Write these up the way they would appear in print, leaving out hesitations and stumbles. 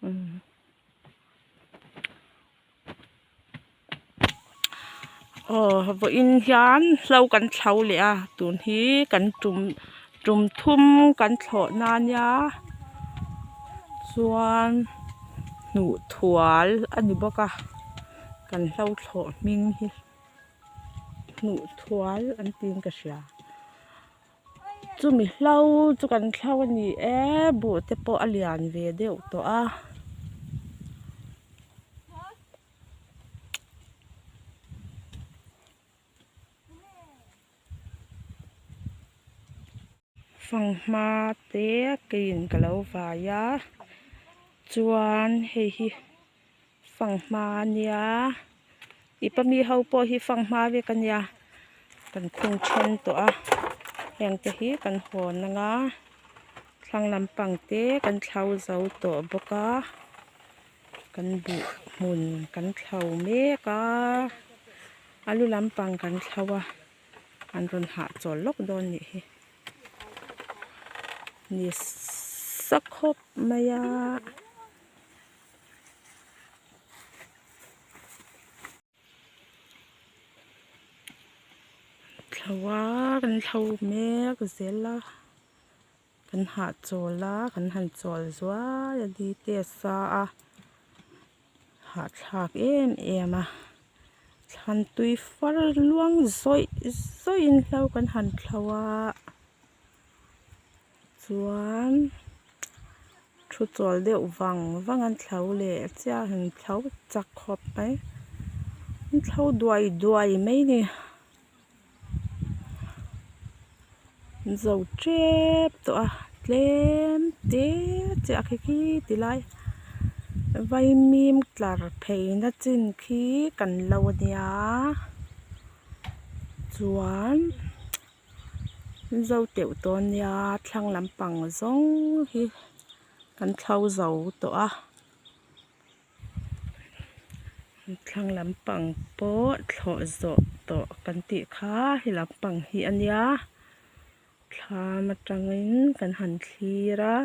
Aw vawiin hian hlo kan thlo leh a tun hi kan tum tum thum kan thlawh na ania chuan hnuh thual a ni bawk a kan hlo thlawh hming hi hnuh thual an tiin ka hria. Chumi hlo chu kan thlo a ni e buh te pawh a lian ve deuh tawh a. Fanghma te keiin ka lo vai a chuan hei hi fanghma a nia ipa mi ho pawh hi fanghma vek a nia kan khung then tawh a heng te hi kan hawn anga thlang lampang te kan thlo zo tawh bawk a kan buh hmun kan thlo mek a a lu lampang kan thlo a an rawn hahchawl lawk dawn nih hi ni sa khawp mai a. Thlo a kan thlo mek zel a kan hahchawl a kan han chawl zuai a ni te a sa a hahthlak em em a thlan tui far luang zawih zawih in hlo kan han thlo a chuan thu chawl deuh vang vang an thlo leh chiah an thlo chak khawp mai an thlo duai duai mai a ni an zo tep tawh a tlem te chiah khi khi ti lai vaimim tlar phei na chin khi kan lo a nia chuan. Zo teuh tawh a nia thlang lampang zawng hi kan thlo zo tawh a thlang lampang pawh thlawh zawh tawh kan tih kha he lampang hi a nia thlam atangin kan han thlir a.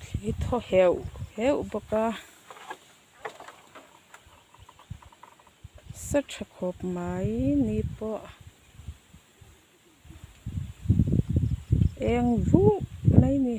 Thli thaw heuh heuh bawk a sa tha khawp mai ni pawh eng vuh mai a ni.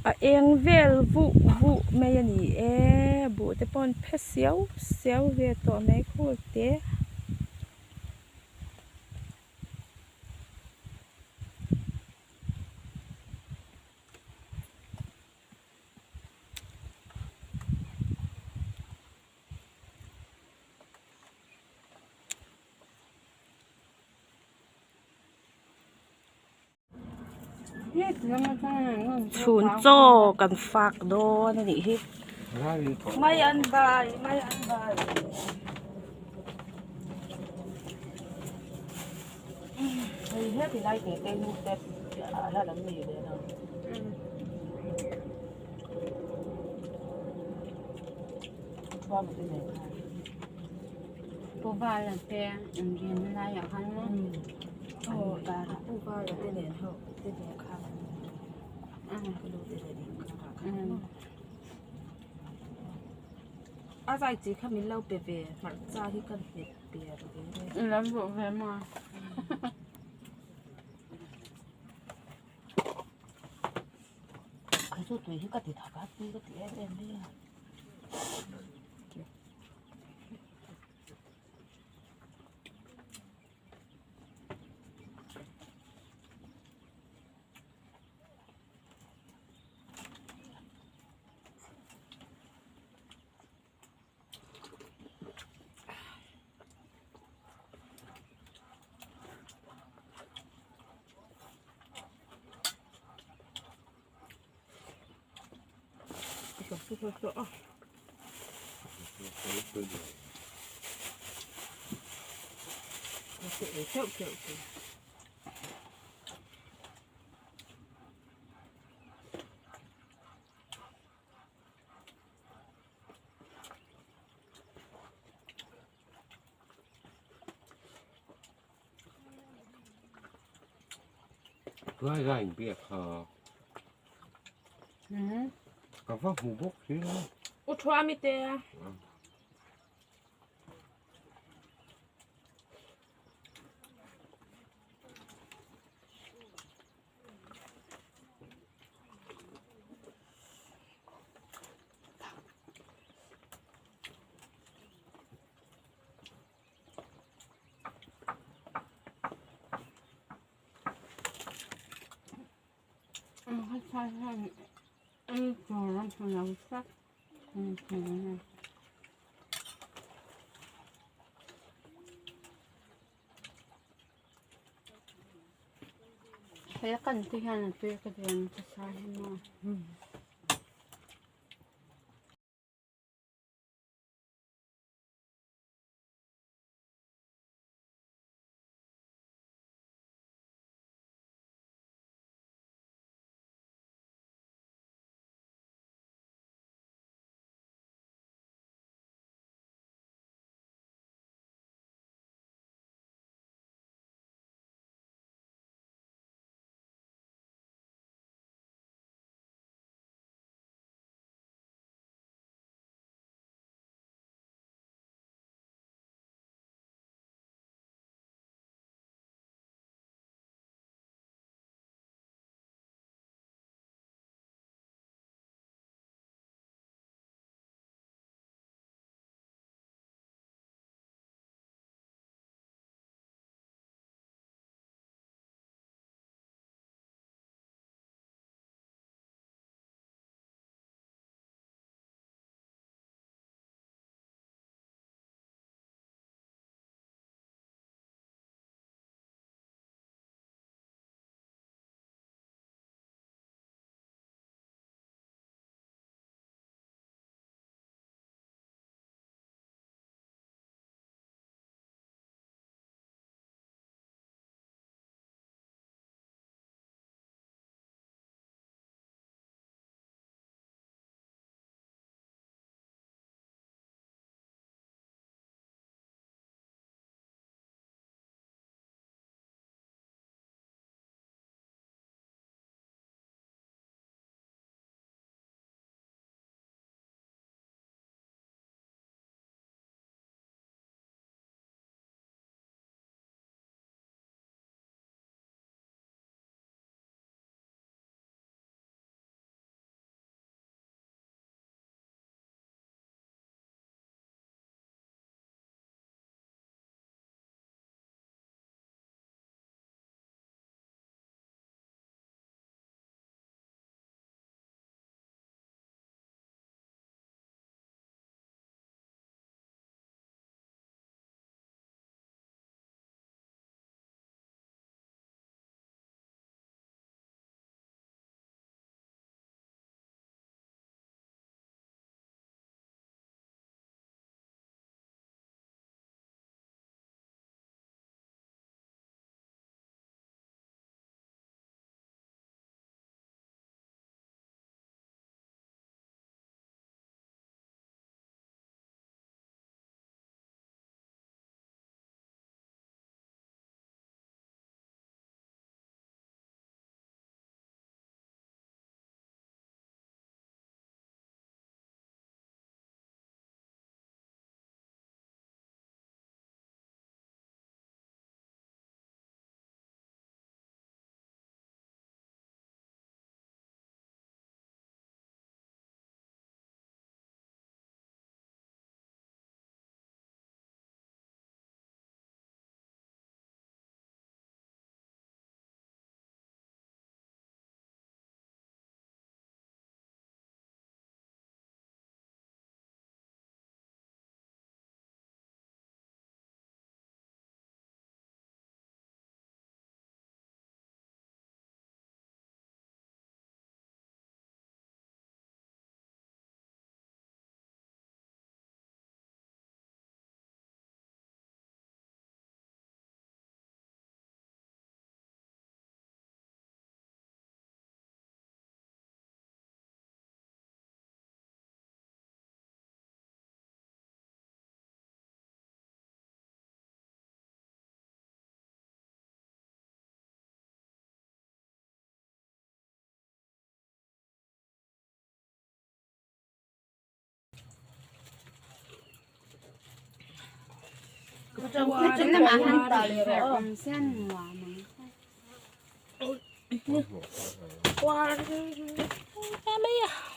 A eng vel vuh vuh mai a ni e buh te pawh an phe siau siau ve tawh mai khur te. Chhun chaw kan fak dawn a nih hi mai an bai mai an bai A zai chi kha min lo pe ve hmarcha hi ka hmet per ve I lo duh ve maw? Kei chu tui hi ka ti thak a tui ka ti em em mai a. Tlai lai inbiak kha ka va hmu bawk si lo. U Thuami te. He kan te hian a tui ka duh ang ka sa hi maw. Puar mai a.